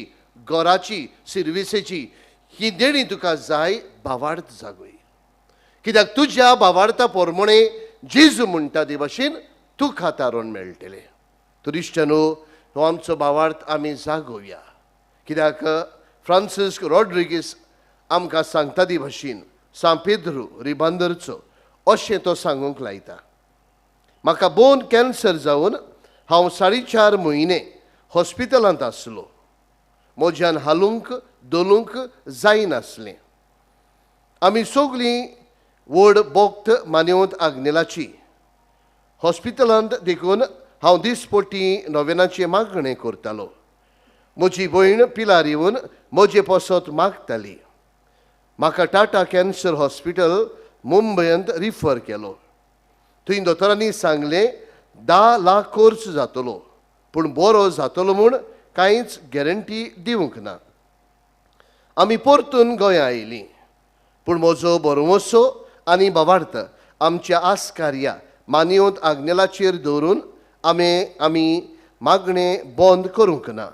घराची, सिर्विसेची, ही देणी तुका जाय. भावार्थ जागय, कित्याक तुज्या भावार्था पोरमणे जेजू म्हणटा ते भाशेन तुका तारोन मेळटलें. तर इश्टानो, हो आमचो भावार्थ आमी जागोवया, कित्याक फ्रांसिस्क रॉड्रिगीस आमकां सांगता ती भाशेन सांत पेद्रू रिबांदरचो अशें तो सांगूंक लायता. म्हाका बोन कॅन्सर जावन हांव 4.5 म्हयने हॉस्पिटलांत आसलो. म्हज्यान हालूंक धोलूंक जायनासलें. आमी सगळीं व्हड बोक्त मान्यवंत आग्नेलाची हॉस्पिटलांत, देखून हांव दिसपट्टी नोवेनाचें मागणें करतालो. म्हजी भयण पिलार येवन म्हजे पसत मागताली. म्हाका टाटा कॅन्सर हॉस्पिटल मुंबयंत रिफर केलो. थंय दोतोरांनी सांगलें 10 लाख खर्च जातलो, पूण बरो जातलो म्हूण कांयच गॅरंटी दिवंक ना. आमी परतून गोंया आयलीं, पूण म्हजो बरोवसो आनी भावार्थ आमच्या आसकार्या मान्यवंत आग्नेलाचेर दवरून आमी मागणें बंद करूंक ना.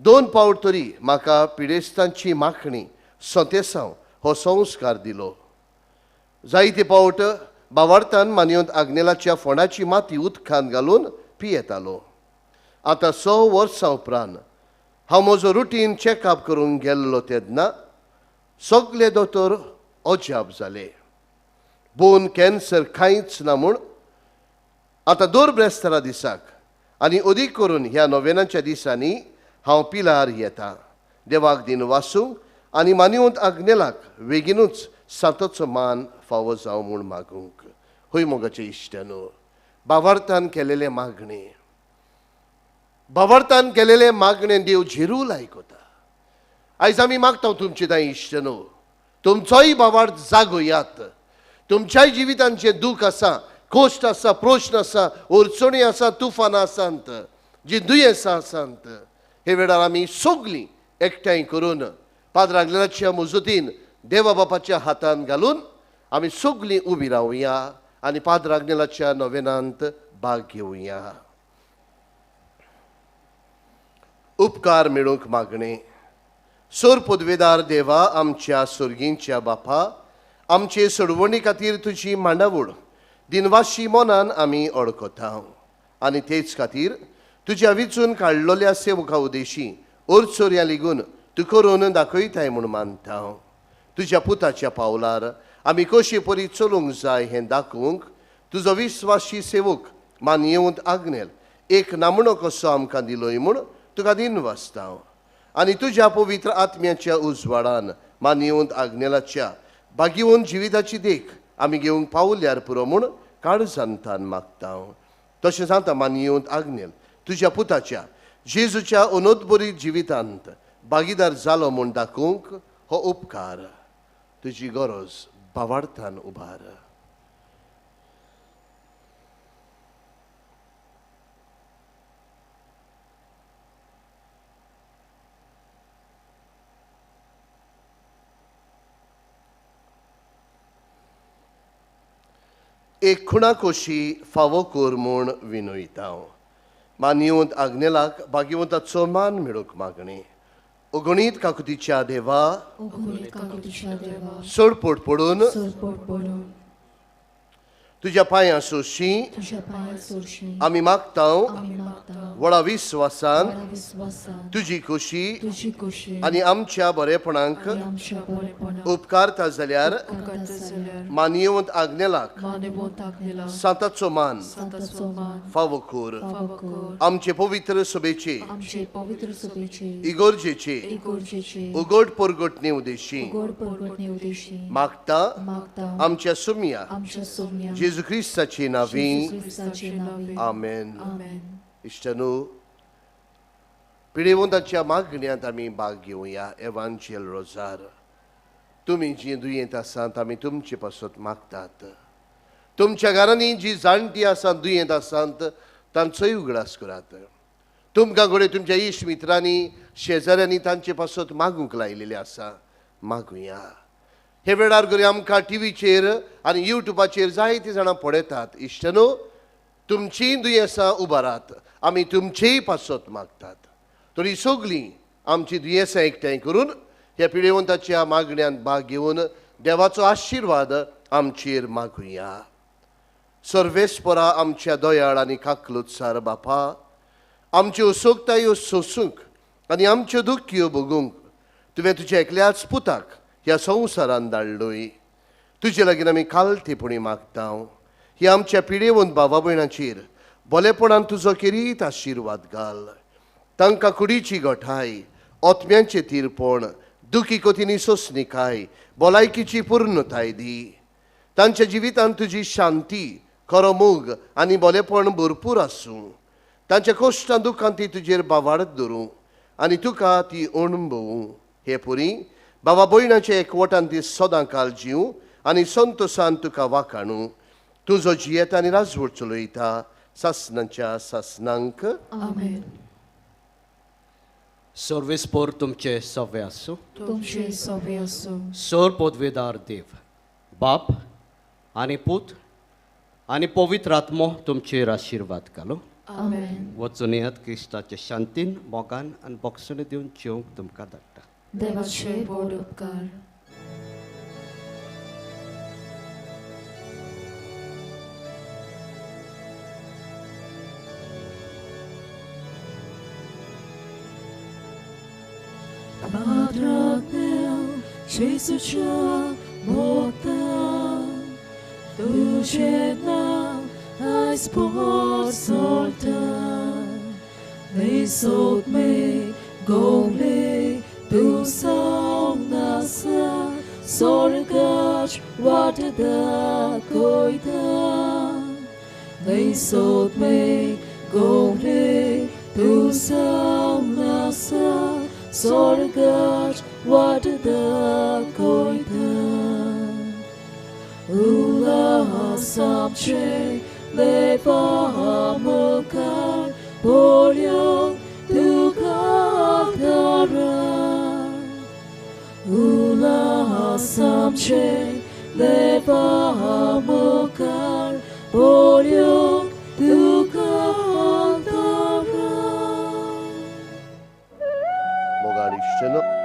2 पावट तरी म्हाका पिडेस्तांची मागणी सोंतेसांव हो संस्कार दिलो. जायते पावट भावार्थान मान्यवंत आग्नेलाच्या फोंडाची माती उदकांत घालून पियेतालो. आतां 6 वर्सां उपरांत हांव म्हजो रुटीन चॅकअप करूंक गेल्लो तेन्ना सगळे दोतोर अजाप जाले. बोन कॅन्सर कांयच ना म्हूण आतां दर ब्रेस्तारा दिसाक आनी अदीक करून ह्या नोवेनाच्या दिसांनी हांव पिलार येता देवाक दिन वासूंक आनी मान्यवंत आग्नेलाक बेगीनूच सांताचो मान फावो जावं म्हूण मागूंक. हय मोगाचे इश्टानो, भावार्थान केलेलें मागणें, भावार्थान केलेलें मागणें देव जेरूल आयकता. आयज आमी मागता तुमचे दाय इश्टानो, तुमचोय भावार्थ जागोयात. तुमच्याय जिवितांचें दूख आसा, कश्ट आसा, प्रश्न आसा, अडचणी आसा, तुफानां आसात, जी दुयेंसां आसात, हे वेळार आमी सगळीं एकठांय करून पाद्र आग्नेलाच्या मजतीन देवा बापाच्या हातान घालून आमी सगळीं उबी रावया आनी पाद्र आग्नेलाच्या नोवेनांत भाग घेवया. उपकार मेळूंक मागणें. सोर पदवेदार देवा, आमच्या सोर्गींच्या बापा, आमचे सोडवणी खातीर तुजी मांडावळ दिनवाशी मनान आमी अडकता आनी तेच खातीर तुज्या विचून काडलेल्या सेवका उदेशी ओरचोरया लिगून तूं करून दाखयताय म्हूण मानता. तुज्या पुताच्या पावलार आमी कशे परी चलूंक जाय हें दाखोवंक तुजो विस्वासी सेवक मानयेवंत आग्नेल एक नामणो कसो आमकां दिलोय म्हूण तुका दिनवासता. आनी तुज्या पवित्र आत्म्याच्या उजवाडान मानयेवंत आग्नेलाच्या भाग्यवंत जिविताची देख आमी घेवंक पावल्यार पुरो म्हूण काळजांतान मागता. तशेंच आतां मानयेवंत आग्नेल तुज्या पुताच्या जेजूच्या अनोदबरी जिवितांत भागीदार जालो म्हूण दाखोवंक हो उपकार तुजी गरज भावार्थान उबार. एक खुणा कोशी फावो कोर म्हूण विनयता हांव. मानयेवंत आग्नेलाक भाग्यवंताचो मान मेळूंक मागणी. अगणीत काकुतीच्या देवा सोडपोट पडून तुज्या पांयां सोशी आमी मागता व्हडा विस्वासान तुजी खोशी आनी आमच्या बरेपणाक उपकारता जाल्यार मानयेवंत आग्नेलाक सांताचो मान फावो कोर. आमचे पवित्र सभेचे इगोर्जेचे उगड परगटणे उद्देशी मागता आमच्या सुम्या जेजू क्रिस्ताचे नांवी. आमेन. इश्टांनो, पिडेवंताच्या मागण्यांत आमी भाग घेवया. एवांजेल रोजार तुमी जी दुयेंत आसात आमी तुमचे पासत मागतात. तुमच्या घरांनी जी जाणटी आसात दुयेंत आसात तांचोय उगडास करात. तुमकां घडये तुमच्या इश्ट मित्रांनी शेजाऱ्यांनी तांचे पासत मागूंक लायिल्लें आसा, मागुया. हे वेळार घडये आमकां टिवीचेर आनी युट्यूबाचेर जायतीं जाणां पळयतात. इश्टांनो, तुमचीं दुयेंसां उबारात, आमी तुमचेय पासत मागतात. तरी सगळीं आमची दुयेंसां एकठांय करून ह्या पिडेवंताच्या मागण्यांत भाग घेवन देवाचो आशिर्वाद आमचेर मागुया. सर्वेस्परा आमच्या दयाळ आनी काकलुत्सार बापा, आमच्यो सोगतायो सोसूंक आनी आमच्यो दुख्यो भोगूंक तुवें तुज्या एकल्याच पुताक ह्या संवसारान धाडलोय. तुजे लागीं आमी कालतेपणी मागता. ही आमच्या पिडेवंत भावा भयणाचेर भलेपणान तुजो खेरीत आशिर्वाद घाल. तांकां कुडीची गठाय, आत्म्यांचें तीरपण, दुखी कोतीनी सोंसणीकाय, भलायकीची पूर्णताय दी. तांच्या जिवितांत तुजी शांती, खरो मोग आनी भलेपण भरपूर आसूं. तांच्या कश्टां दुखान ती तुजेर भावार्थ धरूं आनी तुका ती अणभवूं. हे पुरी बाबा भयणाचे एकवटान ती सदां काल जीव आनी संतोसान तुका वाखाणू. तुजो जियेता आनी राजवट चलयता सासनाच्या सासनांक. आमेन. सर्वेस्पोर तुमचे सवे आसूं. तुमचे सवे आसूं. सर पदवेदार देव बाप आनी पूत आनी पवित्र आत्मो तुमचेर आशिर्वाद घालूं. आमेन. वचून येयात क्रिस्ताचे शांतीन, मोगान आनी बोगसणे दिवन जेवंक तुमकां धाडटा. देवाचे व्हड उपकार. Jesuća Bogda, तुझे नाम आयज पोसोळटा. Nesot me gole tu saunasa sorgaç watada koyda. Nesot me gole tu saunasa sorgaç watada koyda. Ula samche leva mukar Boryo tukatara. Ula samche leva mukar Boryo tukatara. Mogarişçeno.